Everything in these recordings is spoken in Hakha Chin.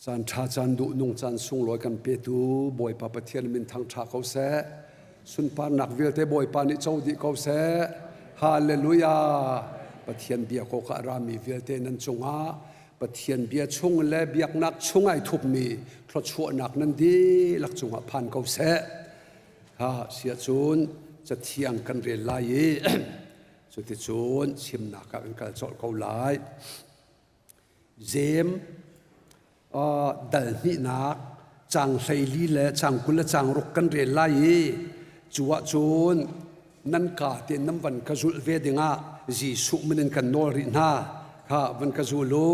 Caan ṭha caan duh nung caan sunglawi kan petu Bawipa Pathian min thangṭha ko seh. Sunparnak vialte Bawipa nih co dih ko seh. Hallelujah. Pathian bia ko ka rami vialte nan cungah Pathian bia chung le biaknak chung ai thupmi thluachuahnak nan dihlak cungah phan ko seh. Ha siahcun cathiang kan rel lai i cuticun chimnak ah kan kal colh ko lai. Jeim dal hnihnak caang 14 le caang 20 le caang ruk kan rel lai i cu ahcun nan ka tein nan van ka zulh ve dingah Jesuh min in kan nawl rih hna. Kha van ka zul u.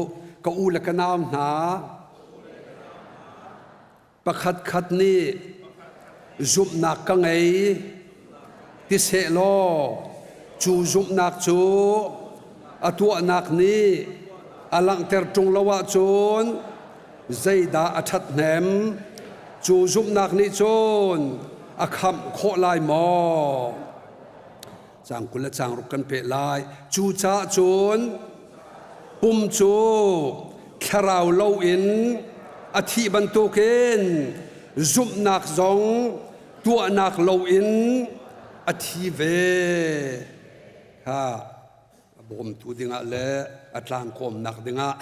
Ka u le ka nau hna, pakhatkhat nih zumhnak ka ngei ti sehlaw cu zumhnak cu a tuahnak nih a langhter ṭung lo ahcun zeidah a ṭhathnem? Cu zumhnak nih cun a khamh khawh lai maw? Caang 20 le caang ruk kan peh lai. Cucaah cun pum cu thlarau loin a thih bantukin zumhnak zong tuahnak loin a thi ve. Kha a bawmtu dingah le a tlangkawmnak dingah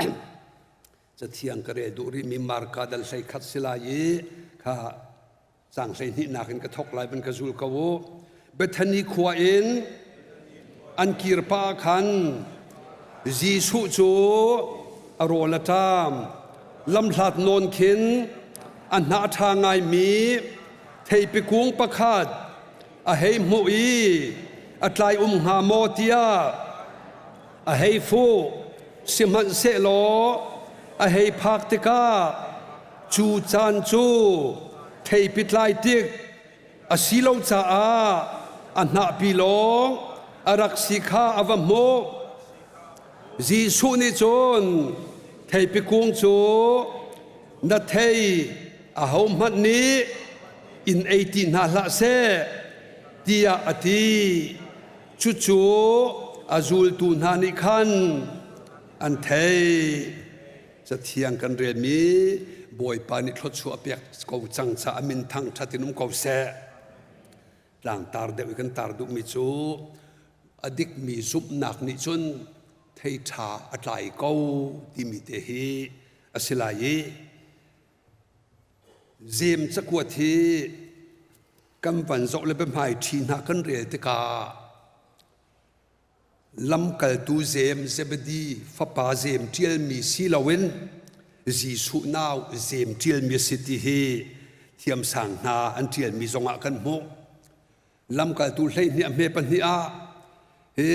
cathiang ka rel duh rihmi Marka dal 11 si lai i kha Caang 12 in ka thawk lai van ka zul ko u. Bethany khua in an kir pah khan Jesuh cu a rawl a ṭam. Lamhlat nawn khin a hnah ṭha ngaimi theipi kung pakhat a hei hmuh i a tlai um hnga maw tiah a hei fuh. Sihmanhsehlaw a hei phak tikah Cu caan cu theipi tlai tik a si lo caah a hnahpi lawng a rak si kha a va hmuh. Jesuh nih cun theipi kung cu na thei ahohmanh nih in ei ti hna hlah seh tiah a ti. Cucu a zultu hna nih khan an theih. Cathiang kan relmi Bawipa nih thluachuah pek ko cang caah min thangṭhat in um ko seh. Tlangtar deuh i kan tar duhmi cu a dikmi zumhnak nih cun thei ṭha a tlai ko timi te hi a si lai i Jeim cakuat hi kan van zoh le biahmai ṭhi hna kan rel tikah Lamkaltu Jeim Zebedi fapa Jeim ṭialmi si loin Jesuh nau Jeim ṭialmi a si ti hi thiamsang hna an ṭialmi zongah kan hmuh. Lamkaltu 12 a hme pahnih ah hi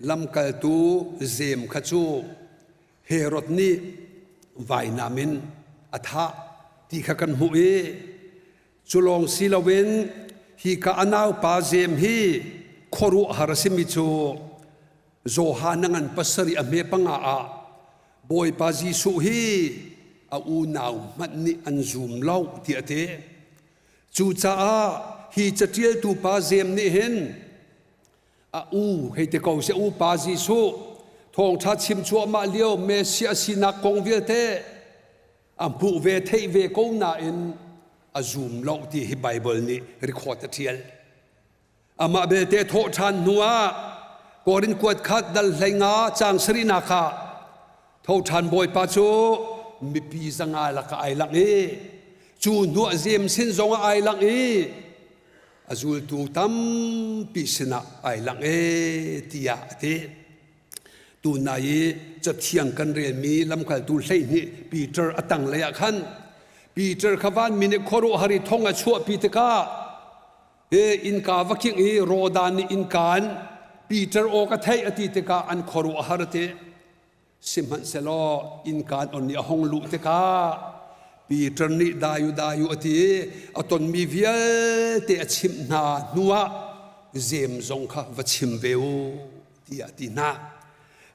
lamkaltu Jeim kha cu Herod nih vainam in a thah ti kha kan hmuh i Cu lawng si loin hika a naupa Jeim hi khuaruahhar a simi cu Johan a ngan pasarih a hme panga ah Bawipa Jesuh hi a unau hmanh nih an zum lo ti a ti. Cucaah hi caṭialtu pa Jeim nih hin a u hei ti ko seh u pa Jesuh thawngṭha chim cuahmah lio Messiah sinak kong vialte a hmuh ve theih ve ko nain a zum lo ti hi Bible nih record a ṭial. Amah belte thawh ṭhan hnu ah Korin kuat khat dal 15 caang sarihnak ah tho ṭhan Bawipa cu mipi 500 lakah ai langh i cu hnuah Jeim sin zongah ai langh i a zultu tampi sinah ai langh e tiah a ti. Tunai i cathiang kan relmi lamkaltu 12 Peter a tanglei ah khan Peter kha vanmi nih khuaruahhar i thong a chuahpi tikah he innka va kingh i Rodan nih innka in Peter aw ka theih a ti tikah an khuaruahhar a ti. Sihmanhsehlaw innka an on i a hung luh tikah Peter nih dayu dayu a ti i a tonmi vialte a chimh hna hnuah Jeim zong kha va chim ve u tiah a ti hna.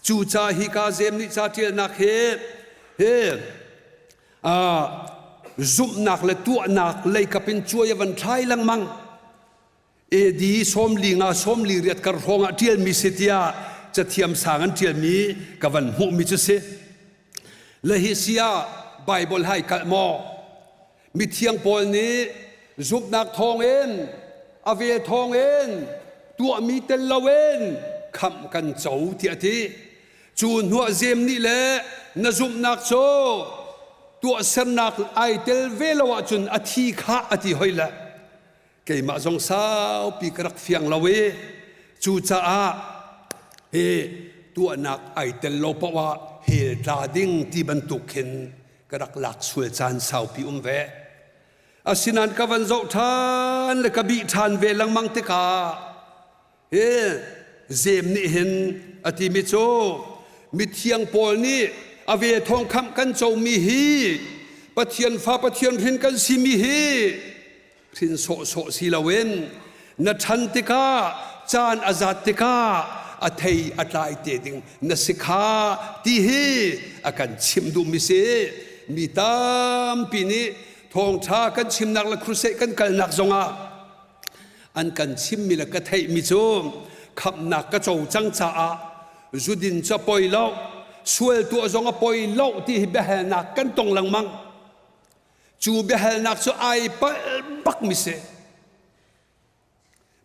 Cucaah hika Jeim nih ca ṭialnak hi hi zumhnak le tuahnak leikap in cuai a van thlai lengmang. AD 45 48 kar hrawng ah ṭialmi si tiah cathiam sang an ṭialmi ka van hmuhmi cu si. Le hi si ah Baibal hai kalh maw? Mithiang Paul nih zumhnak thawngin a vel thawngin tuahmi tel loin khamh kan co tiah a ti. Cu hnuah Jeim nih le na zumhnak cu tuahsernak ai tel ve lo ahcun a thi khah a ti hoi le keimah zong saupi ka rak fiang lo i cucaah hi tuahnak ai tel lo paoh ah hell tla ding ti bantuk khin ka rak lak sual caan saupi um ve. Asinain ka van zoh ṭhan le ka bih ṭhan ve lengmang tikah hi Jeim nih hin a timi cu mithiang Paul nih a ve thawng khamh kan comi hi Pathian fa Pathian hrin kan simi hi hrin sawhsawh si loin na ṭhan tikah caan a zat tikah a thei a tlai te ding na si kha ti hi a kan chimh duhmi si. Mi tampi nih thawngṭha kan chimnak le crusade kan kalnak zongah an kan chimmi le ka theihmi cu khamhnak ka co cang caah zudin cu a poi lo, sual tuah zong a poi lo ti hi biahalnak kan tong lengmang. Cu biahalnak cu ai palh bakmi si.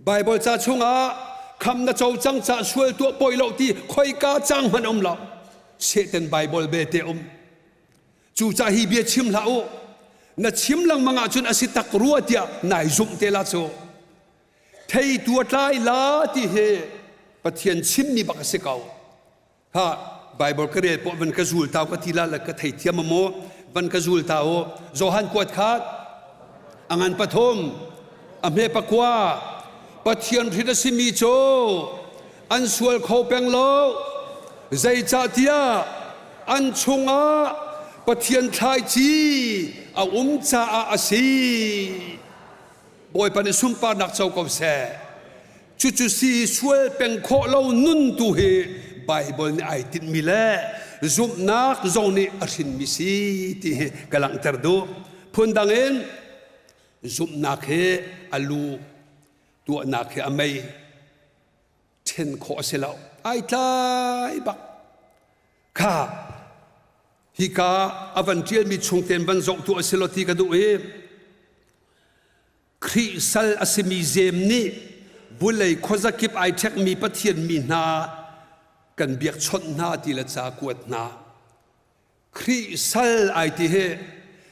Baibal ca chungah kham na co cang ca sual tuah poi lo ti khoika cang hmanh um lo. Satan Baibal belte um. Cu ca hi bia chim hlah u. Na chim lengmang ahcun a si tak rua tiah nai zumh te la cu. Theitu a tlai la ti hi Pathian chimmi bak a si ko. Ha Bible ka rel poh van ka zul tau ka ti la le ka theithiam maw van ka zul ta u. Johan kuat khat a ngan pathum a hme pakua Pathian hrin a simi cu an sual kho peng lo zeicahtiah an chungah Pathian thlaici a um caah a si. Bawipa nih sunparnak co ko seh. Cucu si sual peng khawh lo nun tu hi Baibal nih ai tinhmi le zumhnak zong nih a hrinmi si ti hi ka langhter duh. Phundang in zumhnak hi a lu, tuahnak hi a mei, ṭhen khawh a si lo. Ai tlai bak. Kha hika a van ṭialmi chung tein van zoh tu a si lo ti ka duh i Khrih sal a simi Jeim nih vulei khuazakip ai ṭhekmi Pathian mi hna kan biakchawnh hna ti le ca kuat hna. Khrih sal ai ti hi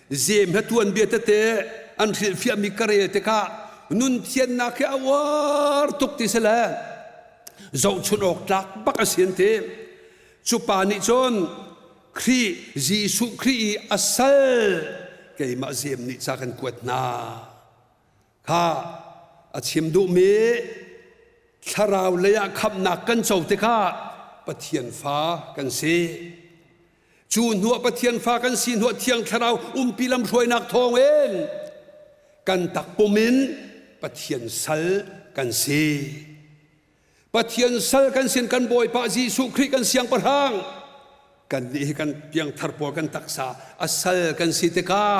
Jeim he tuanbia tete an hrilhfiahmi ka rel tikah nun thiannak hi a uar tuk ti si le zohchun awk tlak bak a si an ti. Cu pa nih cun Khrih Jesuh Khrih i a sal keimah Jeim nih ca kan kuat hna kha a chim duhmi thlarau lei ah khamhnak kan co tikah Pathian fa kan si. Cu hnuah Pathian fa kan si hnuah Thiang Thlarau umpi lamhruainak thawngin kan takpum in Pathian sal kan si. Pathian sal kan sin kan Bawipa Jesuh Khrih kan siangpahrang kan nih hi kan piangthar pawl kan taksa a sal kan si tikah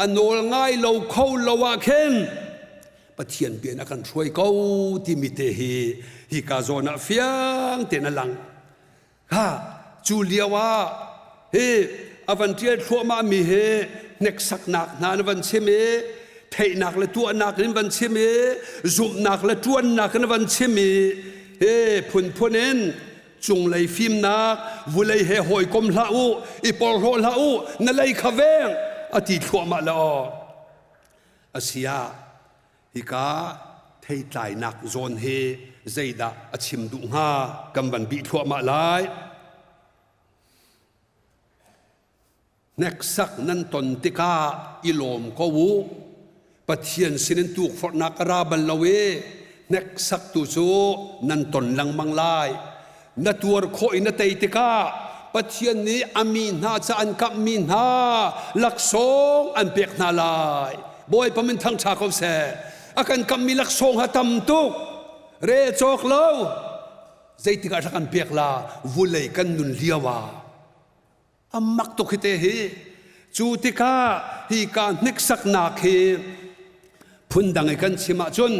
a nawl ngai lo kho lo ah khin Pathian bia in a kan hruai ko timi te hi hika zawn ah fiang tein a lang. Ha cu lio ah hi a van ṭial thluahmah mi hi hneksaknak hna na van chim i theihnak le tuahnak in van chim i zumhnak le ṭuannak in van chim i hi phunphun in cunglei fimnak vulei he hawikom hlah u i porhlaw hlah u na lei kha veng a ti thluahmah le aw asia Hika theitlainak zawn hi zeidah a chim duh hnga kan van bih thluahmah lai. Hneksak nan ton tikah i lawm ko u. Pathian sinin tukforhnak a ra bal lo i hneksak tu cu nan ton lengmang lai. Na tuar khawh i na tei tikah Pathian nih a mi hna ca an kamhmi hna laksawng an pek hna lai. Bawipa min thangṭha ko seh. A kan kamhmi laksawng ha tam tuk. Re cawk lo. Zeitik ah kan pek la vulei kan nun lio ah. A mak tuk hi te hi. Cu tikah hi ka hniksaknak hi phundang i kan chim ahcun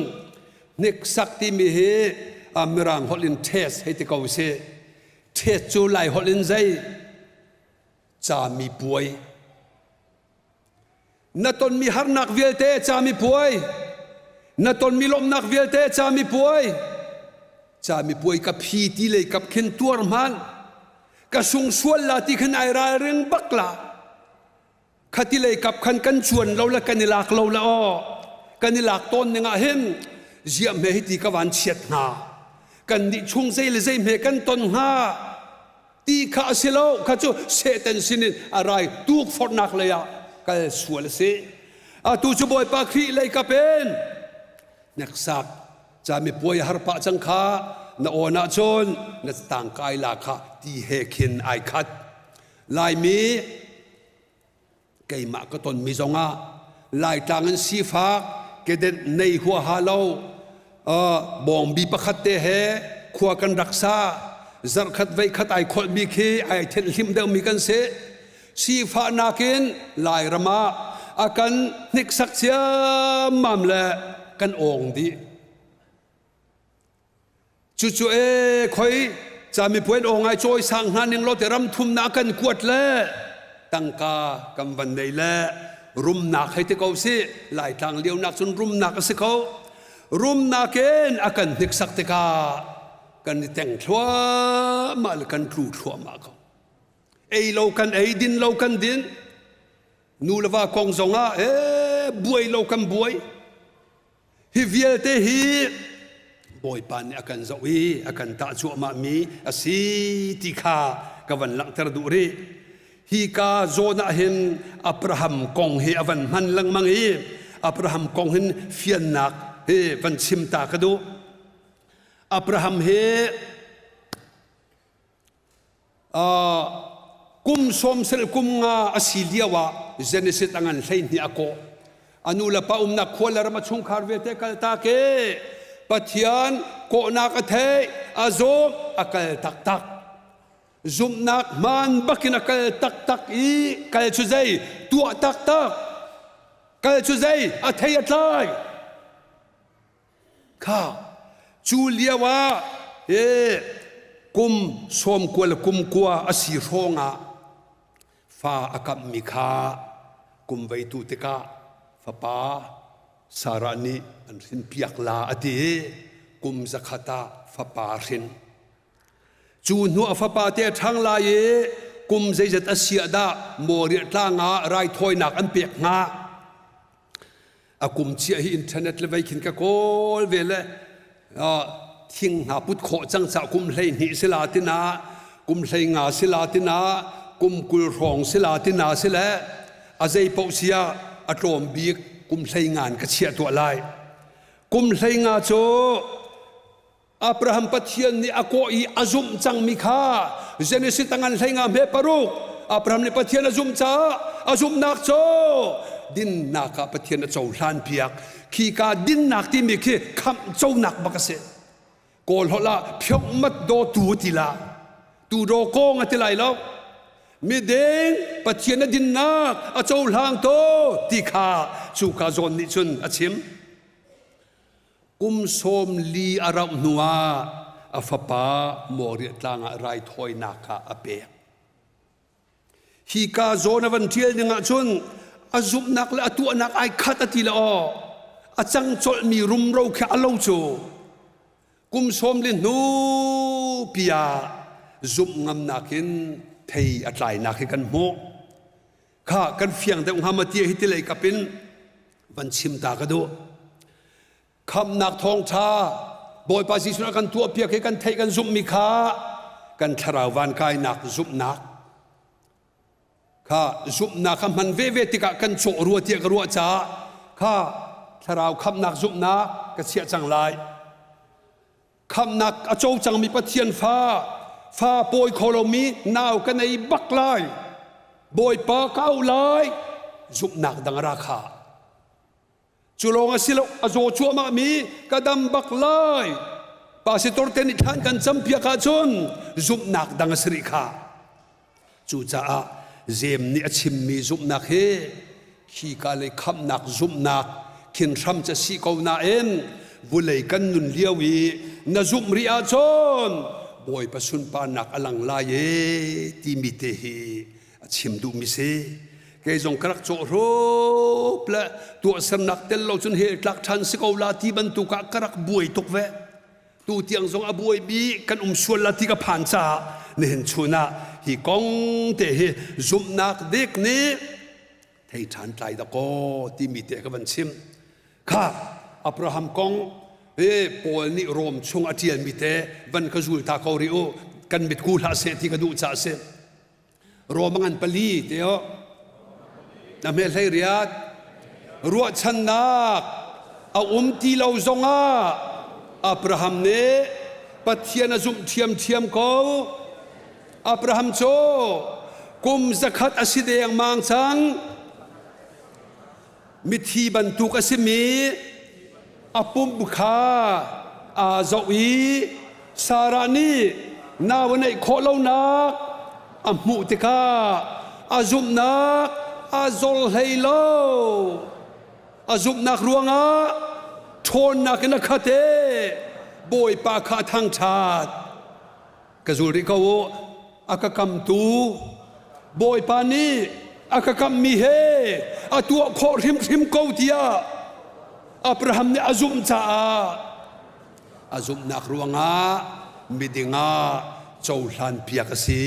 hniksak timi hi Mirang holh in test hei ti ko sih. Test cu Lai holh in zei? Cami puai. Na tonmi harnak vialte camipuai, na tonmi lawmhnak vialte camipuai, camipuai ka phi ti lei kap khin tuar hmanh, ka sung sual la ti khin ai ralring bak la. Khati lei kap khan kan cuan lo le kan i lak lo le aw kan i lak tawn ning ah hin ziah hme hi ti ka van chiat hnga kan nih chung zei le zei hme kan ton hnga ti kha a si lo kha cu Satan sinin a rai tukforhnak lei ah kal sual a si. Atu cu Bawipa Khrih lei kap in hneksak camipuai a har pah cang kha na awn ahcun na tangkai la kha ti he khin ai khat. Laimi keimah ka tonmi zongah Laitlang in sifak kedenh nei huaha lo bawngbi pakhat te he khua kan rak sa zarhkhat veikhat ai kholhmi khi ai thenhhlimh deuhmi kan si. Sifahnak in Lairam ah a kan hniksak ciammam le kan awng dih. Cucu e khoi camipuai aw ngai cawi sang hna ning law te ram thumnak kan kuat le tangka kan van nei le rumnak hei ti ko si Laitlang lionak cun rumnak a si ko. Rumnak in a kan hniksak tikah kan i teng thluahmah le kan tlu thluahmah ko. Ei lo kan ei, din lo kan din. Nu le va kong zongah e buai lo kan buai. Hi vialte hi Bawipa nih a kan zoh i a kan tah cuahmahmi a si ti kha ka van langhter duh rih. Hi ka zawn ah hin Abraham kong hi a van hman lengmang i Abraham kong hin fiannak hi van chim ta ka duh. Abraham hi Kum sawmsarih kum nga a si lio ah Genesis a ngan 12 a kawh. A nu le pa umnak khua le ram a chungkhar vialte kaltak i Pathian kawhnak a theih, a zawm, a kal taktak. Zumhnak hmaan bakin a kal taktak i kal cu zei? Tuah taktak. Kal cu zei? A thei a tlai. Kha cu lio ah e kum sawmkua le kum kua a si hrawng ah fa a kamhmi kha kum veitu tikah fapa Sarah nih an hrinpiak la a ti i kum zakhat ah fapa a hrin. Cu hnu a fapa te a ṭhang lai i kum zeizat a si ah dah Moriah tlang ah raithawinak an pek hnga? A kum chiah hi internet le vei khin ka kawl ve le thing hna put khawh cang ca kum 12 sila tina kum 15 sila tina kum 20 hrawng sila tina sile a zei paoh sia a tlawm bik kum 15 ka chiah tuah lai. Kum 15 cu Abraham Pathian nih a kawh i a zumh cangmi kha Genesis tangan 15 hme paruk Abraham nih Pathian a zumh caah a zumhnak cu dinnak ah Pathian a cohlan piak. Khi ka dinnak timi khi khamh conak bak a si. Kawl holh ah phiokmat daw tu ti la tu daw kong a ti lai lo. Miding Pathian a dinnak a cohlang to ti kha cu ka zawn nih cun a chim. Kum 40 a rauh hnuah a fapa Moriah tlang ah raithawinak kha a pek. Hi ka zawn a van ṭial ning ahcun a zumhnak le a tuahnak ai khat a ti le aw a cang colhmi rumro khi a lo cu kum 40 hnu pi ah zumh ngamnak in thei a tlainak hi kan hmuh. Kha kan fiang deuh hnga ma ti hi ti lei kap in van chim ta ka duh. Khamhnak thawngṭha Bawipa Jesuh a kan tuahpiak hi kan theih kan zumhmi kha kan thlarau vankainak zumhnak kha zumhnak kha hman veve tikah kan cawh rua tiah ka ruah caah kha thlarau khamhnak zumhnak ka chiah cang lai. Khamhnak a co cangmi Pathian fa fa pawi kho lomi nau ka nei bak lai. Bawipa ka auh lai. Zumhnak dang a ra kha. Cu lawng a si lo, a zaw cuahmah mi ka dam bak lai. Pastor te nih thlan kan campiak ahcun zumhnak dang a si rih kha. Cucaah Jeim nih a chimmi zumhnak hi khika lei khamhnak zumhnak khin hram cu a si ko nain vulei kan nun lio i na zumh rih ahcun Bawipa sunparnak a lang lai e timi te hi a chim duhmi si. Kei zong ka rak cawh hrup le tuahsernak tel lo cun hell tlak ṭhan si ko la ti bantuk ah ka rak buai tuk ve. Tu tiang zong a buai bi kan um sual la ti ka phan caah nihin chun ah hi kong te hi zumhnak dik nih thei ṭhan tlai dakaw timi te ka van chim. Kha Abraham kong he Paul nih Rom chung a ṭialmi te van ka zul ta ko rih u kan mitku hlah seh ti ka duh caah si. Rom ngan pali te o na hme hlei riat ruahchannak a um ti lo zongah Abraham nih Pathian a zumh ṭhiamṭhiam ko. Abraham cu kum zakhat a si dengmang cang. Mithi bantuk a simi a pum kha aa zoh i Sarah nih nau a neih khawh lonak a hmuh tikah a zumhnak a zor hlei lo. A zumhnak ruangah ṭhawnnak in a khat i Bawipa kha a thangṭhat. Ka zul rih ko u. A ka kamtu Bawipa nih a ka kammi he a tuah khawh hrimhrim ko tiah Abraham nih a zumh caah a zumhnak ruangah miding ah cohlan piak a si.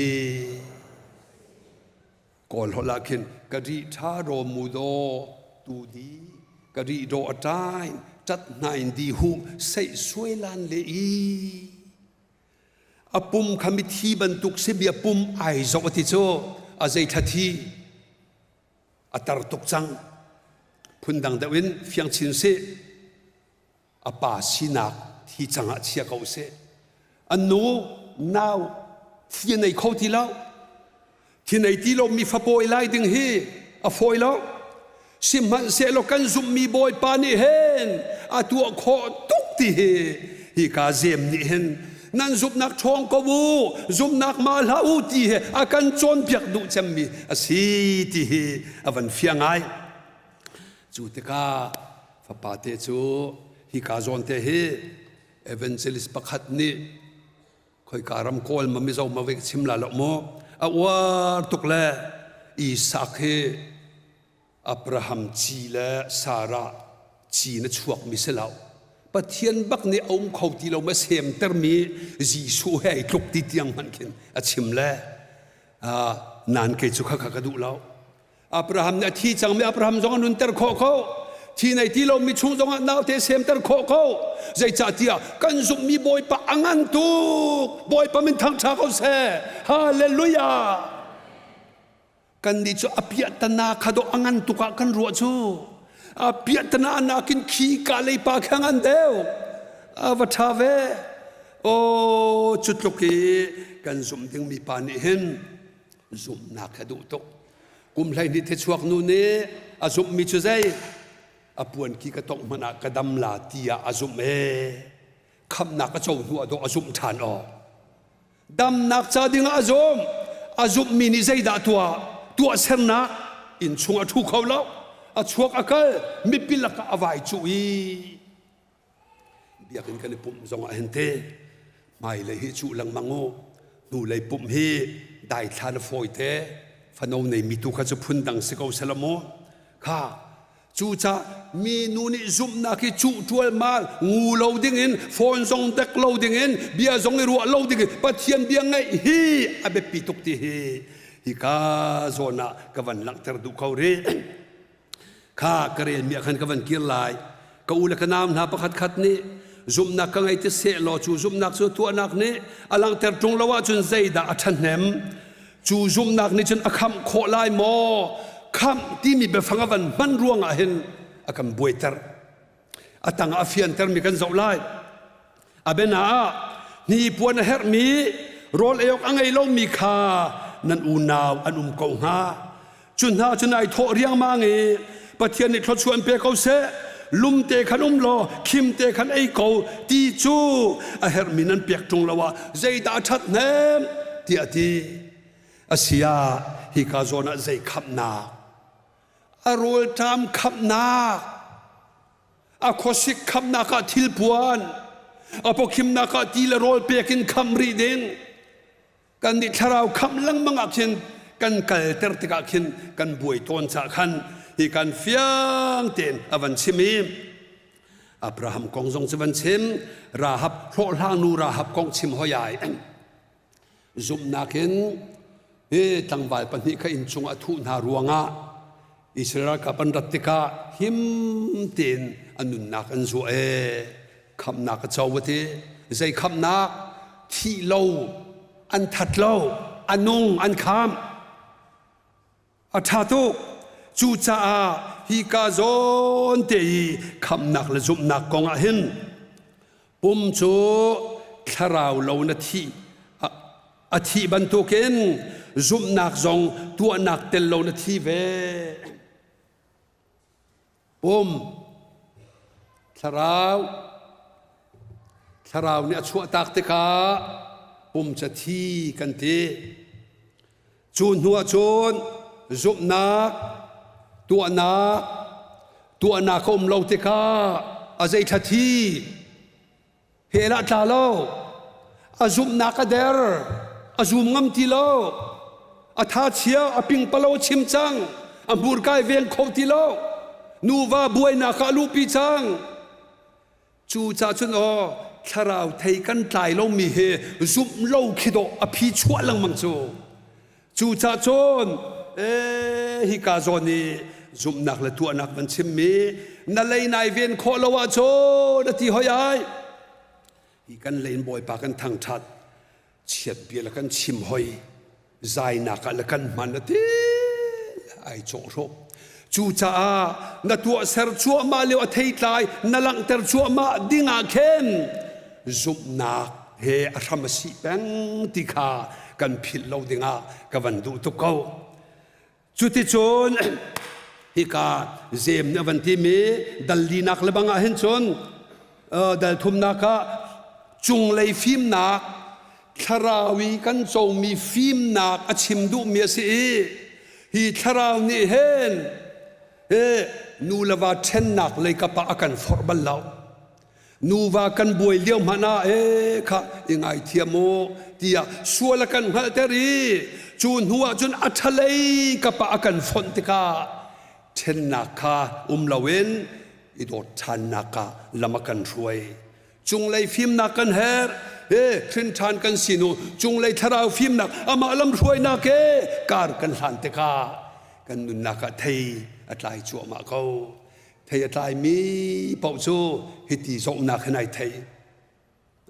Kawl holh ah khin ka ri ṭha raw mu daw tu di ka ri daw a ṭain ṭat hnain di hu seih suai lan le i A pum kha mithi bantuk si bia pum ai zoh a ti cu a zei thla thi a tar tuk cang. Phundang deuh in fiang chin sih. A pa sinak thi cang ah chia ko seh. An nu nau thi a nei kho ti lo. Thi nei ti lomi fapawi lai ding hi a fawi lo. Sihmanhsehlaw kan zumhmi Bawipa nih hin a tuah khawh tuk ti hi hika zem nih hin nan zumhnak ṭhawng ko u, zumhnak ma hlah u ti hi a kan cawnpiak duh cemmi a si ti hi a van fiang ngai. Cu tikah fapate cu hika zawn te hi evangelist pakhat nih khoika ram kawl ma mizo ma ve chim la lo mu a uar tuk le Isak hi Abraham ci le Sarah ci na chuak mi si lo Pathian bak nih a um kho ti lo ma semter mi Jesuh he ai tluk ti tiang hmanh khin a chim le nan kei cu kha kha ka duh lo Abraham nih a thi cangmi Abraham zong a nunter khawh ko. Thi nei ti lomi chung zongah naute semter khawh ko. Zeicahtiah kan zumhmi Bawipa a ngan tuk. Bawipa min thangṭha ko seh. Hallelujah. Kannih cu a piahtana kha dawh a ngan tuk ah kan ruah cu. A piahtana nakin khi ka lei pa kha ngan deuh. A va ṭha ve. Oh, cu tluk i kan zumh dingmi pa nih hin zumhnak kha duh tuk kum 12 the chuak nu nih a zumhmi cu zei a puanki ka tongh hmanh ah ka dam la tiah a zumh ee khamnak a co hnu ah dawh a zumh ṭhan awk damnak ca ding ah a zum a zumhmi nih zeidah tuah tuahsernak inn chung a ṭhu kho lo a chuak a kal mipi lakah a vai cuh i Biakinn kan i pumh zong ah hin te hmailei hi cuh lengmang u. Hnulei pumh hi daithlan a fawi te. Fano nei mi tu kha cu phundang si ko sela mu. Kha cucah mi nu nih zumhnak hi cuh ṭualmal ngu lo dingin phone zong dek lo dingin bia zong i ruah lo dingin Pathian bia ngaih hi a biapi tuk ti hi hika zawn ah ka van langhter duh ko rih. Kha ka relmi ah khan ka van kir lai. Ka u le ka nau hna pakhat khat nih zumhnak ka ngei ti seh law cu zumhnak cu tuahnak nih a langhter ṭung lo ahcun zeidah a ṭhahnem? Cu zumhnak nih cun a khamh khawh lai maw? Khamh timi biafang a van hman ruangah hin a kan buaiter. A tangah a fiantermi kan zoh lai. A biana ah hnipuan a herhmi rawl ei awk a ngei lomi kha nan unau an um ko hnga. Cu hna cu nai thawh riangmang i Pathian nih thluachuah an pe ko seh. Lumte khan um law khimte khan ei ko ti cu a herhmi nan pek ṭung lo ah zeidah a ṭhathnem tiah a ti. A si ah hika zawn ah zei khamhnak a rawlṭam khamhnak a khuasik khamnak ah thilpuan a pawkhimnak ah ti le rawl pek in khamh rih ding kan nih thlarau khamh lengmang ah khin. kan kalter tikah khin kan buai tawn cah khan hi kan fiang tein a van chim i Abraham kong zong cu van chim Rahab hlawhhlang nu Rahab kong chim hoi ai Zumhnak in hi tlangval pahnih kha inn chung a thuh hna ruangah Israel ralkap an rat tikah him tein a nunnak an zuah ee. Khamhnak a co a ti. Zei khamhnak? Thih lo, an that lo, a nung an khamh. A ṭha tuk. Cucaah hika zawn te i khamhnak le zumhnak kong ah hin pum cu thlarau lo na thih a thih bantukin zumhnak zong tuahnak tel lo na thi ve. Pum, thlarau, thlarau nih a chuahtak tikah pum cu thi kan ti. Cu hnu ah cun zumhnak, tuahnak, tuahnak a um lo tikah a zei thla thi Hell ah tla lo. A zumhnak a der. A zum ngam ti lo. A tha chia, a pingpalo a chim cang. A hmurka i veng kho ti lo. Nuva buainak ah a luhpi cang. Cu ca cun aw, thlarau thei kan tlai lomi hi zumh lo khi dawh a phi chuah lengmang cu. Cucah cun ee hika zawn i zumhnak le tuahnak van chimmi na lei nai ven khawh lo ahcun a ti hoi ai. Hi kan lein Bawipa kan thangṭhat chiat bia le kan chim hoi zainak ah le kan hman a ti ai cawh hrawh. Cucaah na tuahser cuahmah lio a theitlai na langhter cuahmah ding ah khin zumhnak he a hram a si peng ti kha kan philh lo dingah ka van duh tuk ko. Cuticun hika Jem nih a van timi dal linak le bang ah hin cun dal thumnak ah cunglei fimnak thlarau i kan comi fimnak a chim duhmi a si i hi thlarau nih hin he nu le va ṭhennak lei kap ah a kan forh bal lo. Nuva kan buai lio hmanh ah ee kha i ngaithiam u tiah sual a kan hngalhter i cu hnu ah cun a ṭhalei kap ah a kan fonh tikah ṭhennak kha um loin i dawt ṭhannak ah lam a kan hruai. Cunglei fimnak kan herh. He hrin ṭhan kan si hnu cunglei thlarau fimnak amah lam hruainak he kar kan hlan tikah kan nunnak ah thei a tlai cuahmah ko. Thei a tlaimi paoh cu hiti zawhnak hin ai thei.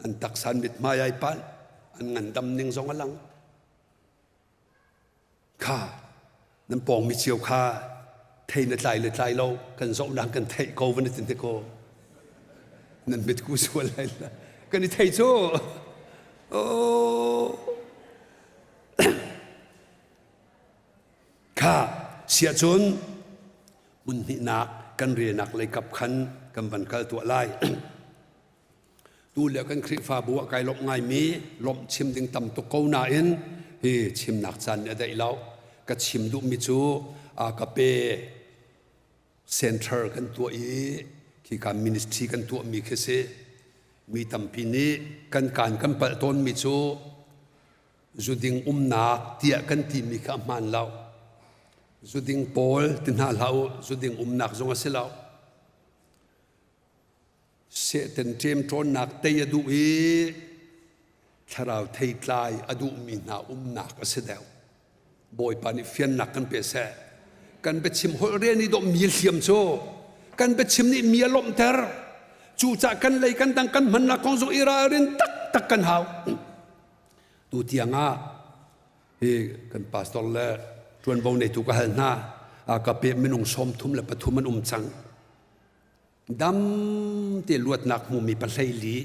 An taksa an mithmai ai panh, an ngandam ning zong a lang. Kha, nan pawngmi cio kha thei na tlai le tlai lo kan zohnak kan theih ko van i tin ko. Nan mitku sual lai la. Kan i thei cu. Oh. Kha, siah cun hmun hnihnak kan relnak leikap khan kan van kal tuah lai. Tu le kan Khrihfabu ah kai lawmh ngaimi lawmh chim ding tam tuk ko nain hi chimnak caan nih a daih lo. Ka chim duhmi cu a ka pe center kan tuah i khika ministry kan tuahmi khi si. Mi tampi nih kan kaan kan palh tawnmi cu zuding umnak tiah kan timi kha a hmaan lo. Zuding pawl ti hna hlah u, zuding umnak zong a si lo. Satan ṭemṭawnnak tei a duh i thlarau theitlai a duhmi hna umnak a si deuh. Bawipa nih fiannak kan pe seh. Kan biachim holh rian i dawh mi hliam cu kan biachim nih mi a lawmhter. Cucah kan lei kan dang kan hmannak kong zong i ralrin taktak kan hau. Tu tiang ah hi kan pastor le ṭuanvo neitu ka hal hna. A ka pe minung 33 an um cang. Dam te luatnak hmumi pahlei li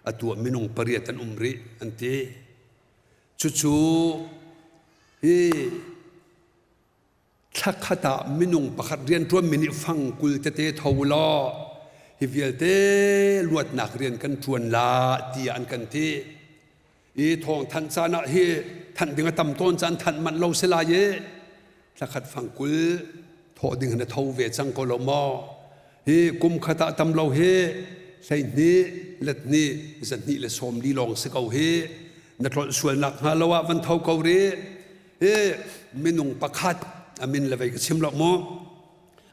atu ah minung pariat an um rih an ti. Cucu hi thlakhat ah minung pakhat rianṭuanmi nih fang 20 tete tho law hi vialte luatnak rian kan ṭuan la tiah an kan ti. I thawng thanh caan ah hi thanh ding a tam tawn caan thanh manh lo si lai i thlakhat fang 20 thawh ding na tho ve cang ko lo maw? Hi kum khat ah tam lo hi 12 let hnih 240 lawng si ko hi na tlolh sualnak hnga lo ah van tho ko rih. Hi minung pakhat a min le vei ka chim lo mu.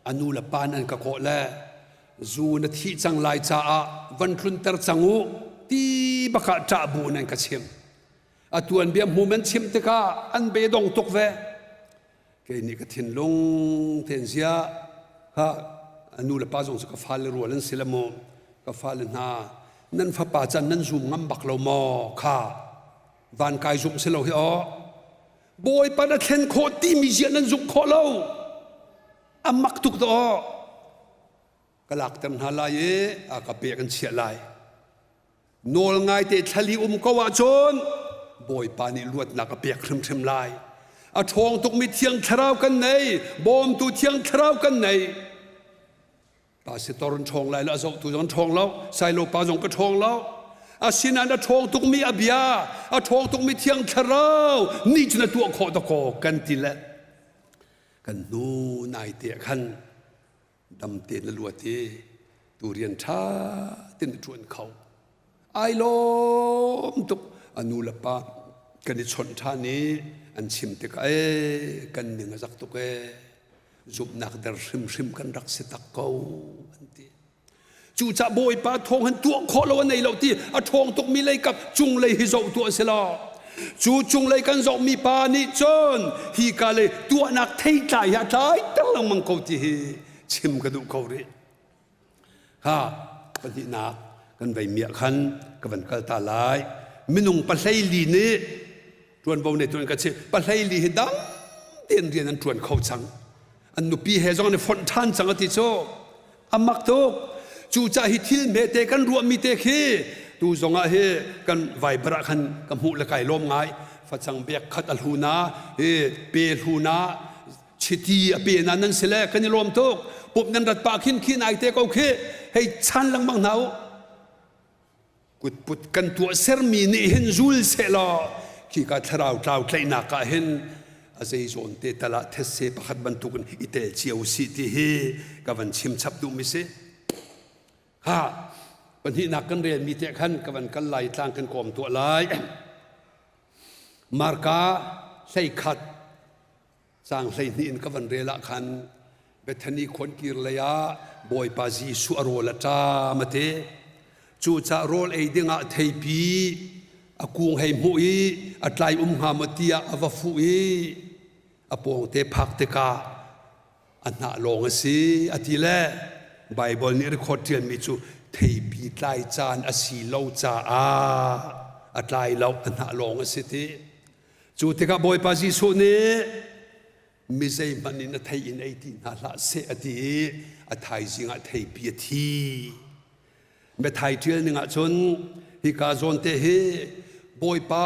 A nu le pa nan ka kawh le zu na thih cang lai caah van tlunter cang u ti bakah ṭah bu nan ka chim. A tuanbia hmu man chim tikah an beidong tuk ve. Kei nih ka thinlung ten zia kha a nu le pa zong cu ka fale rual an si le mu ka fale hna nan fapa can nan zum ngam bak lo maw kha van kai zumh si lo hi aw Bawipa na thlen khawh timi zia nan zumh khawh lo a mak tuk to ka lakter hna lai i a ka pek an chiah lai nawl ngaite thlali um ko ahcun Bawipa nih luatnak a pek hrimhrim lai a ṭhawng tukmi thiang thlarau kan nei bawmtu thiang thlarau kan nei Pastor an ṭhawng lai lo, a zohtu zong an ṭhawng lo, Sailo pa zong ka ṭhawng lo. Asinain a ṭhawng tukmi a bia, a ṭhawng tukmi thiang thlarau nih cun a tuah khawh dakaw kan ti le kan hnu nai te khan dam tein na luat i tu rian ṭha tein na ṭuan kho. Ai lawm tuk a nu le pa kan i chawnh ṭhan i an chim tikah ee kan ning a zak tuk ee zumhnak der hrimhrim kan rak si tak ko an ti cucah bawipa thawng han tuah khawh lo a nei lo ti a ṭhawng tukmi lei kap cunglei hi zoh tuah si lo cu cunglei kan zohmi pa nih cun hi ka lei tuahnak theitlai hi a tlai ter lengmang ko ti hi chim ka duh ko rih Ha pahnihnak kan vei miah khan ka van kal ta lai. Minung pahleili nih ṭuanvo nei tuan ka si. Pahleili hi dang tein rian an ṭuan kho cang. An nupi he zong an i fonh ṭhan cang a ti cu. A mak tuk. Cucaah hi thil hmete kan ruahmi te khi tu zongah hi kan Viber ah khan ka hmuh le kai lawm ngai. Facang bek khat a hlu na, hi pe hlu na, chiti a pe na nan si le kan i lawm tuk pup nan rat pah khin khi nai te ko khi hei chan lengmang hna u kutput kan tuah sermi nih hin zul seh law khi ka thlarau tlau tlaihnak ah hin a zei zawn te tal ah thetse pakhat bantukin i tel cio si ti hi ka van chim chap duhmi si ha pahnihnak kan relmi te khan ka van kal lai tlang kan kawm tuah lai Marka 11 Caang 12 in ka van rel ah khan Bethany khuankir lei ah Bawipa Jesuh a rawl a ṭam a ti. Cucaah rawl ei dingah theipi a kung hei hmuh i a tlai um hnga maw tiah a va fuh i a pawngte phak tikah a hnah lawng a si a ti le Baibal nih record ṭialmi cu theipi tlai caan a si lo caah a tlai lo a hnah lawng a si ti. Cu tikah Bawipa Jesuh nih mi zeihmanh in a thei in ei ti hna hlah seh a ti i a thaizing ah theipi a thi. Biathai ṭial ning ahcun hika zawnte hi Bawipa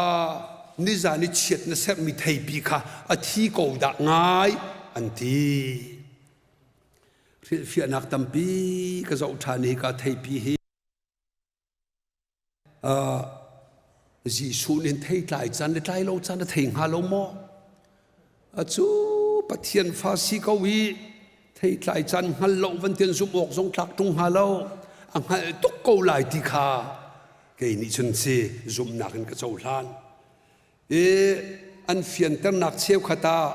nizan i chiat na serhmi theipi kha a thi ko dah ngai an ti. Hrilhfiahnak tampi ka zoh ṭhan i hika theipi hi Jesuh nih theitlai caan le tlai lo caan a thei hnga lo maw? Acu Pathian fa si ko i theitlai caan hngal lo van tian zumh awk zong tlak ṭung hnga lo. A hngalh tuk ko lai ti kha kei nih cun si zumhnak in ka cohlan. I an fianternak cheukhat ah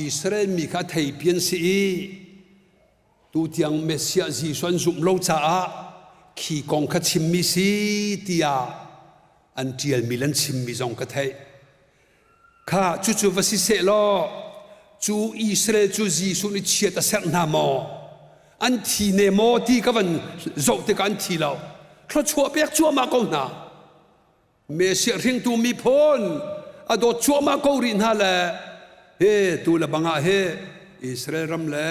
Israel mi kha theipi an si i Tutiang Messiah Jesuh an zumh lo caah khi kong kha chimmi si tiah an ṭialmi le an chimmi zong ka theih. Kha cucu va si seh law cu Israel cu Jesuh nih chiat a serh hna maw? An thi ne maw ti ka van zoh tikah an thi lo. Thluachuah pek cuahmah ko hna. Messiah hringtu miphun a dawt cuahmah ko rih hna le hi tu le bang ah hi Israel ram le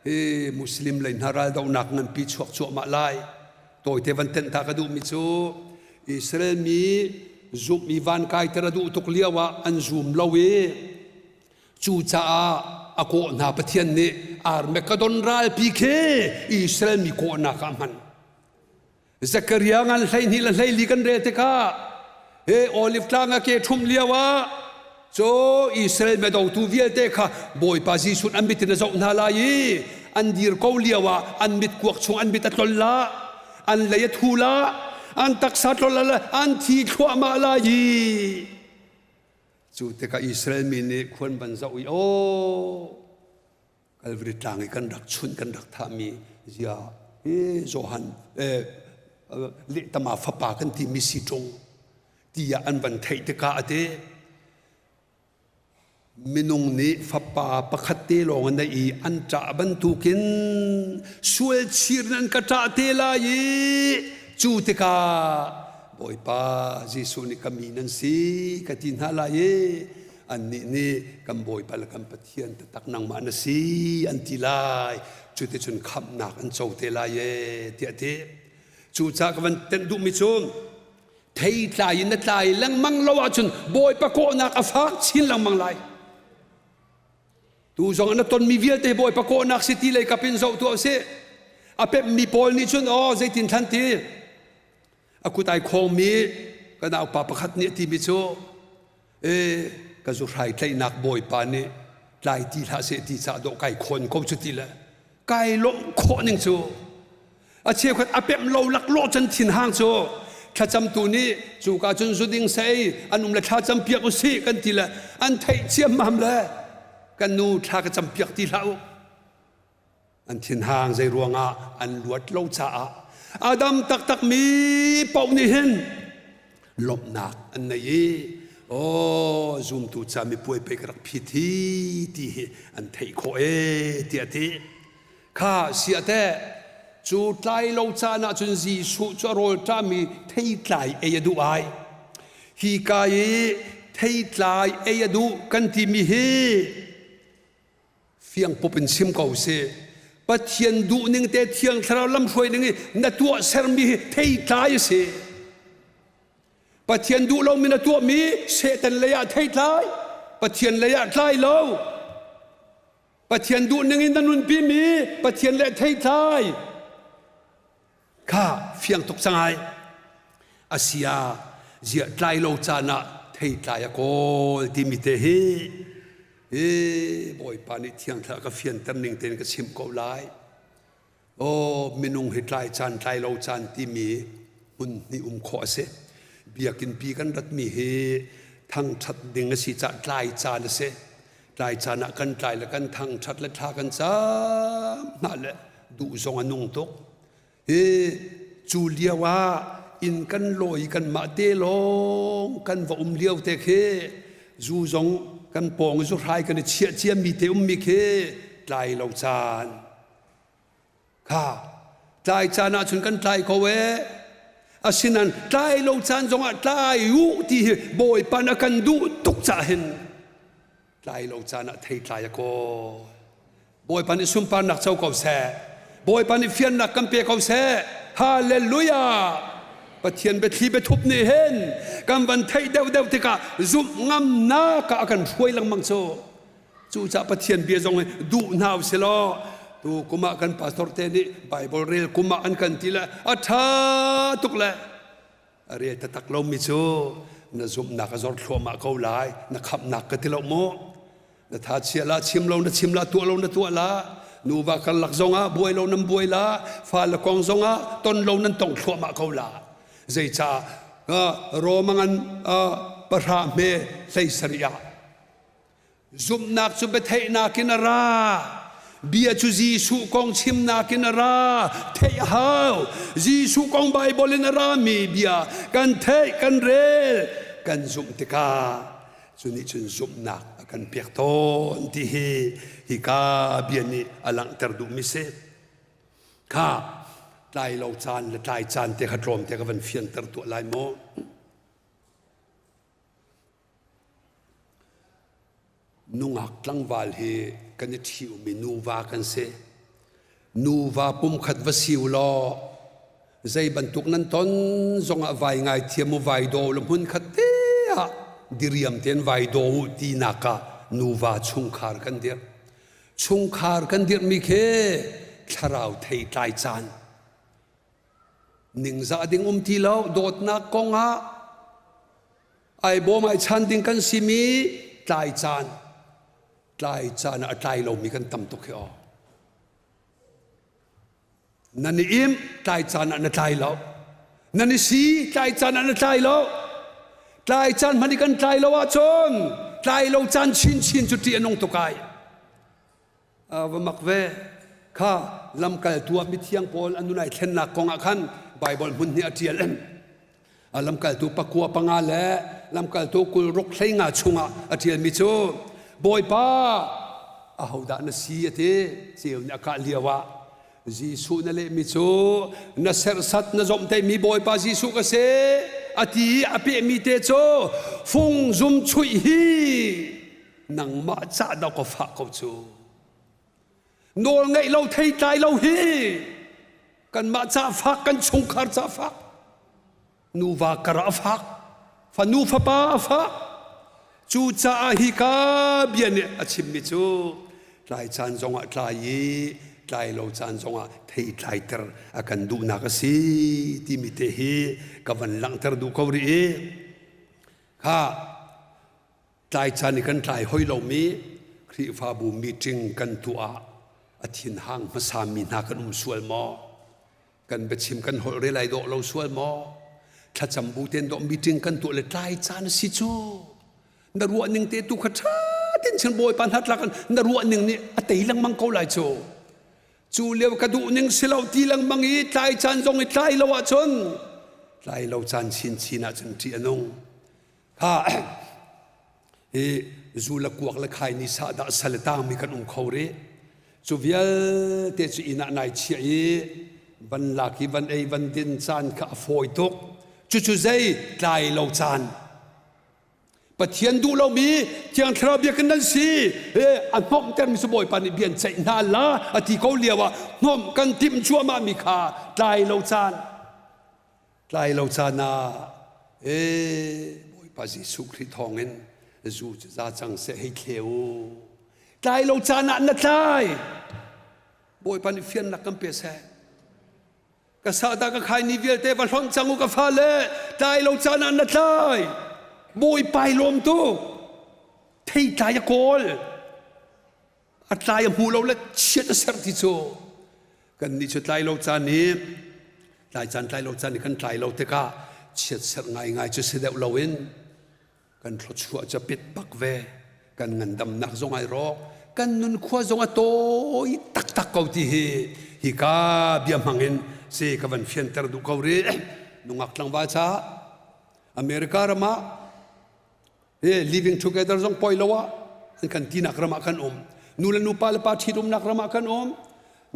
hi Muslim lei hna raldohnak nganpi chuak cuahmah lai tawite van tenh ta ka duhmi cu Israel mi zumh i van kaiter a duh tuk lio ah an zum lo i cucaah a kawh hna Pathian nih Armageddon ralpi khi Israel mi kawhnak ah hman Zakaria ngan 12 le 14 kan rel tikah he olive tlang a ke ṭhum lio ah cu Israel medotu vialte kha Bawipa Jesuh an mit in a zoh hna lai i an dir ko lio ah an mit kuak chung an mit a tlol la an lei a thu la an taksa tlol la an thi thluahmah lai i. Cu tikah Israel mi nih khuan van zoh i aw Calvary tlang i kan rak chunh kan rak thahmi zia hi Johan eh, lehtama fapa kan timi si ṭung tiah an van theih tikah a ti. Minung nih fapa pakhat te lawng an neih i an ṭah bantukin sual chir in an ka ṭah te lai i cu tikah Bawipa Jesuh nih ka mi nan si ka ti hna lai i annih nih kan Bawipa le kan Pathian taktak nangmah na si an ti lai. Cuticun khamhnak an co te lai ee tiah a ti. Cucaah ka van tenh duhmi cu theitlai in na tlai lengmang lo ahcun Bawipa kawhnak a fak chin lengmang lai. Tu zong na tonmi vialte Bawipa kawhnak si ti lei kap in zoh tuah sih. A pemmi pawl nih cun aw zeitin thlan ti a kut ai khawngmi ka naupa pakhat nih a timi cu e ka zuhrai tlaihnak Bawipa nih tlai ti hlah seh ti cah dawh kai khawn ko cu ti le kai lawmh khawh ning cu a cheukhat a pemh lo laklawh can thinhang cu thlacamtu nih cuka cun zu ding sei an um le thlacam piak usih kan ti le an theih ciammam le kan nu thla ka cam piak ti hlah u an thinhang zei ruangah an luat lo caah adam taktak mi paoh nih hin lawmhnak an nei i aw zumtu ca mipuai pei ka rak phit hi ti hi an theih khawh e tiah ti kha sia teh cu tlai lo caan ah cun Jesuh cu a rawl ṭami theitlai ei a duh ai hi ka i theitlai ei a duh kan timi hi fiang pup in chim ko sih Pathian duhning te Thiang Thlarau lamhruai ning i na tuah sermi hi theitlai a si Pathian duh lomi na tuahmi Satan lei ah theitlai Pathian lei ah tlai lo Pathian duhning in na nunpi mi Pathian le theitlai kha fiang tuk cang ai asia ziah tlai lo caan ah theitlai a kawl timi te hi hi Bawipa nih thiang thlarau ka fianter ning tein ka chimh ko lai Aw minung hi tlai caan tlai lo caan timi hmun hnih um khawh a si. Biakinn pi kan ratmi hi thangṭhat ding a si caah tlai caan a si. Tlai caan ah kan tlai le kan thangṭhat le thla kan cam hna le duh zong a nung tuk. Hi cu lio ah inn kan lawi kanmah te lawng kan va um lio te khi zu zong kan pawng i zuhrai kan i chiah ciami te ummi khi tlai lo caan Kha tlai caan ah cun kan tlai ko ee. Asinain tlai lo caan zongah tlai u ti hi Bawipa na kan duh tuk cah hin tlai lo caan ah thei tlai a kawl. Bawipa nih sunparnak co ko seh. Bawipa nih fiannak kan pe ko seh. Hallelujah! Pathian biathli biathup nih hin kan van theih deuhdeuh tikah zumh ngamnak ah a kan hruai lengmang cu. Cucaah Pathian bia zong hi duh hna u silaw tu kum ah kan pastor te nih Bible rel kum ah an kan ti le a ṭha tuk le a rel taktak lomi cu na zumhnak a zor thluahmah ko lai na khamhnak ka ti lo mu na tha chia la chim lo na chim la tuah lo na tuah la nuva karlak zongah buai lo nan buai la fale kong zongah ton lo nan tong thluahmah ko la zeicah Romangan pahra hme hlei sarih ah Zumhnak cu biatheihnak in a ra. Bia cu Jesuh kong chimnak in a ra. Theih a hau. Jesuh kong Baibal in a rami bia kan theih, kan rel, kan zumh tikah cu nih cun zumhnak a kan pek tawn ti hi hika bia nih a langhter duhmi si. Kha tlai lo caan le tlai caan te kha tlawmte ka van fianter tuah lai maw? Nungak tlangval hi kan i ṭhiummi nuva kan si. Nuva pumkhat va si u law zei bantuk nan ton zongah vai ngaithiam u vai daw u hmunkhat te ah diriam tein vai daw u tinak ah nuva chungkhar kan dirh. Chungkhar kan dirhmi khi thlarau theitlai caan ningzah ding um ti lo dawtnak kong ah ai bawm ai chan ding kan simi tlai caan tlai caan ah a tlai lomi kan tam tuk hi aw nan i im tlai caan ah na tlai lo nan i si tlai caan ah na tlai lo tlai caan hmanh i kan tlai lo ahcun. tlai lo caan chinchin cu ṭih a nung tuk ai. Va mak ve. Kha lamkaltu ah mithiang pawl an nun ai thlennak kong ah khan Baibal hmun nih a ṭial. Lamkaltu pakua panga le lamkaltu 60 hleinga chungah a ṭialmi cu Bawipa ahodah na si a ti ceu nih a kah lio ah Jesuh na lehmi cu na serhsat na zomhtaihmi Bawipa Jesuh ka si a ti i a pehmi te cu fung zum chuih hi nangmah cah dah ka fah ko cu nawl ngeih lo theitlai lo hi kanmah cah fak kan chungkhar cah fak nuva kar a fak fanu fapa a fak cucaah hi ka bia nih a chimmi cu tlai caan zongah tlai i tlai lo caan zongah thei tlaiter a kan duhnak a si timi te hi ka van langhter duh ko rih i kha Tlai caan i kan tlai hoi lomi Khrihfabu meeting kan tuah ah a thinhang hmasami hna kan um sual maw? Kan biachim kan holh rel ai dawh lo sual maw? Thlacam bu ten dawh meeting kan tuah le tlai caan a si cu. Na ruah ning te tu kha ṭha ten chin Bawipa hna tlak na ruah ning nih a tei lengmang ko lai cu. Cu lio ka duh ning si lo ti lengmang i tlai caan zong i tlai lo ahcun tlai lo caan chinchin ahcun ṭih a nung. Kha hi zu le kuak le khai ni sah dah sal le tangmi kan um kho rih. Cu vialte cu inn ah nai chiah i van lak i van ei van din caan kha a fawi tuk. Cucu zei tlai lo caan. Pathian duh lomi Thiang Thlarau biakinn nan si. E, a hnawmhtermi cu Bawipa nih bian ceih hna la a ti ko lio ah hnawmh kan timh cuahmah mi kha tlai lo caan. Tlai lo caan ah ee Bawipa Jesuh Khrih thawngin zu cu za cang seh hei thle u. Tlai lo caan ah na tlai. Bawipa nih fiannak kan pe seh. Ka sahdah ka khai ni vialte va hlonh cang u ka fale. Tlai lo caan ah na tlai. Bawipa i lawm tuk. Theitlai a kawl. A tlai a hmu lo le chiat a serh ti cu kannih cu tlai lo caan i tlai caan tlai lo caan i kan tlai lo tikah chiat serh ngaingai cu si deuh loin kan thluachuah cu a pit bak ve kan ngandamnak zong ai rawk kan nunkhua zong a tawi taktak ko ti hi hika bia hmang in si ka van fianter duh ko rih nungak tlangval caah America ram ah living together zong poi lo ah an kan tinak ram ah kan um nu le nu pa le pa ṭhitumnak ram ah kan um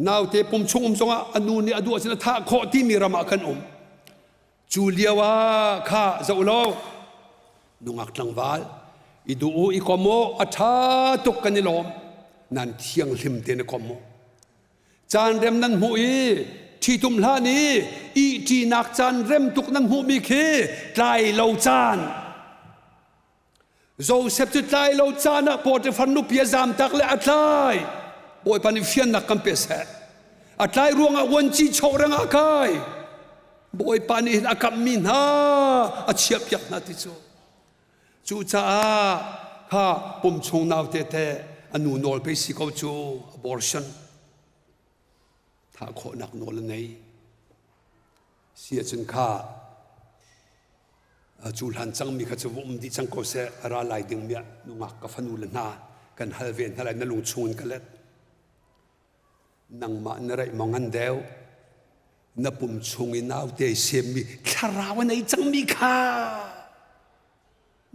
naute pum chung um zongah a nu nih a duh ahcun a thah khawh timi ram ah kan um cu lio ah kha zoh lo nungak tlangval i duh u i kom u a ṭha tuk kan i lawm nan thianghlim te na kom u Caan rem nan hmuh i ṭhitum hlan i ihṭinak caan rem tuk nan hmuhmi khi tlai lo caan. Joseph cu tlai lo caan ah Potifar nupi a zamtak le a tlai. Bawipa nih fiannak kan pe seh. A tlai ruangah vuanci chawh reng ah kai. Bawipa nih hin a kamhmi hna a chiahpiak hna ti cu. Cucaah kha pum chung naute te a nu nawl pei si ko cu abortion thah khawhnak nawl a ngei. Si ahcun kha cu hlan cangmi kha cu va um dih cang ko seh a ra lai dingmi ah nungak ka fanu le hna kan hal ve hna lai na lung chung in ka let. Nangmah na raih maw ngan deuh na pum chung i naute semmi thlarau a nei cangmi kha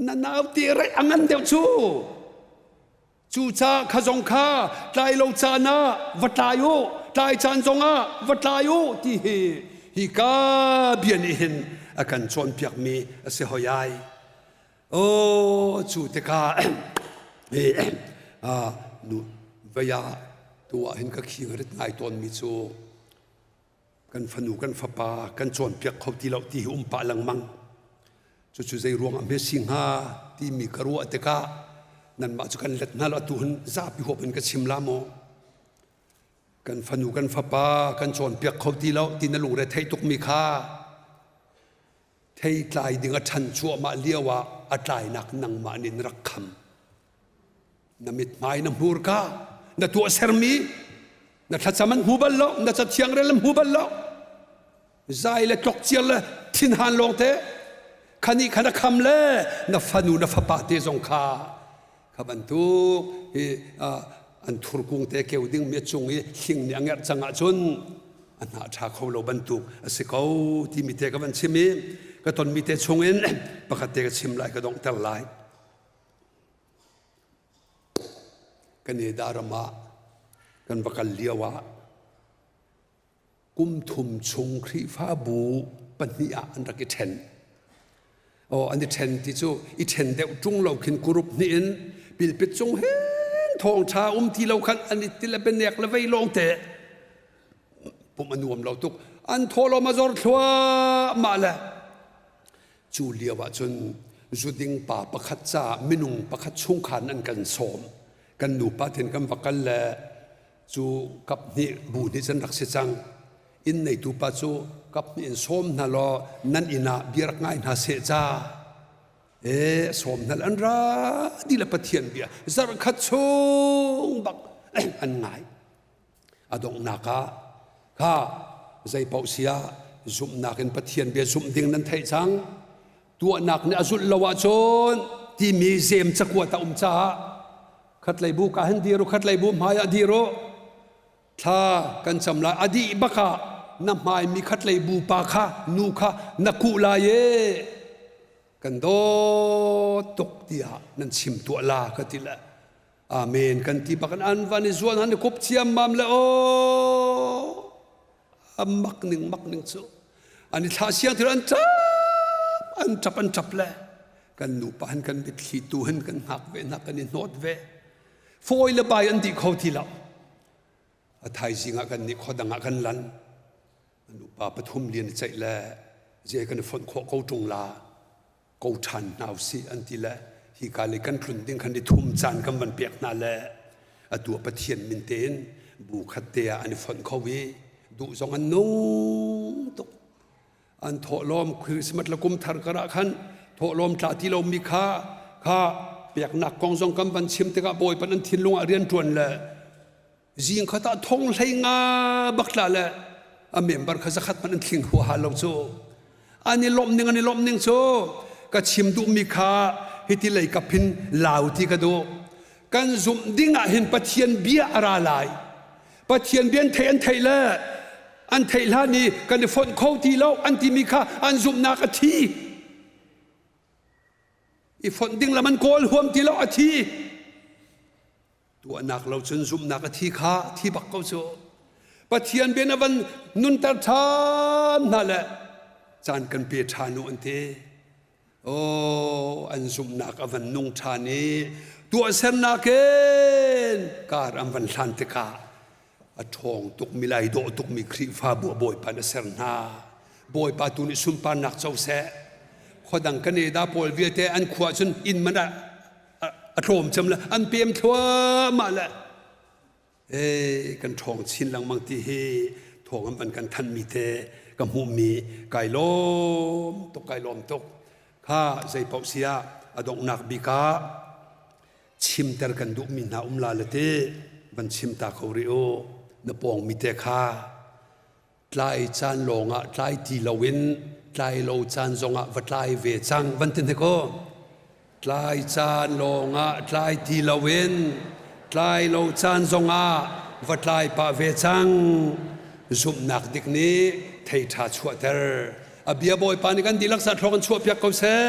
na naute raih a ngan deuh cu cucaah kha zong kha tlai lo caan ah va tlai u tlai caan zong ah va tlai u ti hi hi ka bia nih hin a kan cawnpiakmi a si hoi ai Oh, cu tikah nu vei ah tu ah hin ka khing rit ngai tawnmi cu kan fanu kan fapa kan cawnpiak kho ti lo ti hi um pah lengmang. Cucu zei ruang ah hme si hnga timi ka ruah tikah nanmah cu kan let hna lo atu hin zapi huap in ka chim la maw? Kan fanu kan fapa kan cawnpiak kho ti lo ti na lungre theih tukmi kha Theitlai ding a ṭhan cuahmah lio ah a tlainak nangmah nih na rak kham. Na mithmai na hmurka, na tuahsermi, na thlacam an hmu bal lo, na cathiang rel an hmu bal lo. Zai le tlokciar le thinhan lawngte khani khan a kham le na fanu na fapa te zong kha. Kha bantuk hi an thurkung te keu ding mi cung i hling nih a ngerh cang ahcun a hnah ṭha kho lo bantuk a si ko timi te ka van chim i ka tonmi te chungin pakhat te ka chim lai, ka donghter lai. Canada ram ah kan va kal lio ah kum thum chung Khrihfabu pahnih ah an rak i ṭhen. Aw an i ṭhen ti cu i ṭhen deuh ṭung lo khin kurup hnih in pilpit cung hin thawngṭha um ti lo khan an i til a bianek le vei lawng te pumh a nuam lo tuk. An thawhlawm a zor thluahmah le cu lio ah cun zuding pa pakhat caah minung pakhat chungkhar an kan sawm. Kan nupa ten kan va kal le cu kap hnih bu hnih cun rak si cang. Inn neitu pa cu kap hnih in sawm hna law nan inn ah bia rak ngai hna seh ca. E sawm hna an ra di le Pathian bia zarh khat chung bak an ngai. A donghnak ah kha zei paoh si ah zumhnak in Pathian bia zumh ding nan theih cang. Tuahnak nih a zulh lo ahcun timi zem cakuat a um caah khatlei bu ka hin dir u, khatlei bu hmai ah dir u. Thla kan cam lai. A dih bak ah na hmaimi khatlei bu pa kha nu kha na kuh lai e. Kan dawt tuk tiah nan chim tuah la ka ti le. Amen kan ti bak an van i zuan han i kup ciammam le aw a mak ning mak ning cu an i thlah siang thil an ṭap an ṭap an ṭap le kan nupa han kan mitthli tu hin kan hngak ve hna kan i hnawt ve fawi le bai an dih kho ti lo a thaizing ah kan nih khuadang ah kan lan nupa pathum lian i ceih le je kan i fonh khawh ko ṭung la ko ṭhan hna usih an ti le hika lei kan tlun ding khan i thum caan kan van pek hna le atu ah Pathian min tein bu khat te ah an i fonh kho i duh zong an nung tuk. An thawhlawm Christmas le kum thar karah khan thawhlawm tla ti lomi kha kha peknak kong zong kan van chim tikah Bawipa an thinlung ah rian ṭuan le Zing khat ah thong hlei nga bak tla le a member kha zakhat hmanh an thling huaha lo cu. An i lawmh ning an i lawmh ning cu ka chim duhmi kha hiti lei kap hin lau ti ka duh. Kan zumh ding ah hin Pathian bia a ra lai. Pathian bia an theih an theih le an theih hlan i kan i fonh kho ti lo an timi kha an zumhnak a thi. I fonh ding lam an kawl huam ti lo a thi. Tuahnak lo cun zumhnak a thi kha thi bak ko cu. Pathian bia na van nunter ṭhan hna le caan kan pe ṭhan u an ti. Oh, an zumhnak a van nung ṭhan i tuahsernak in kar an van hlan tikah a ṭhawng tukmi lai dawh tukmi Khrihfabu a Bawipa na ser hna. Bawipa tu nih sunparnak co seh. Khuadang kan eda pawl vialte an khua cun inn man ah a tlawm cem le an pem thluahmah le ee kan ṭhawng chin lengmang ti hi thawng an van kan thanmi te ka hmuhmi kai lawm tuk kai lawm tuk kha zei paoh si ah a donghnak bik ah chimter kan duhmi hna um la le te van chim ta ko rih u na pawng mi te kha Tlai caan lawngah tlai ti loin tlai lo caan zongah va tlai ve cang van ti hnik aw. Tlai caan lawngah tlai ti loin tlai lo caan zongah va tlai pah ve cang. Zumhnak dik nih thei ṭha chuahter. A bia Bawipa nih kan dihlak sa thluak in chuahpiak ko seh.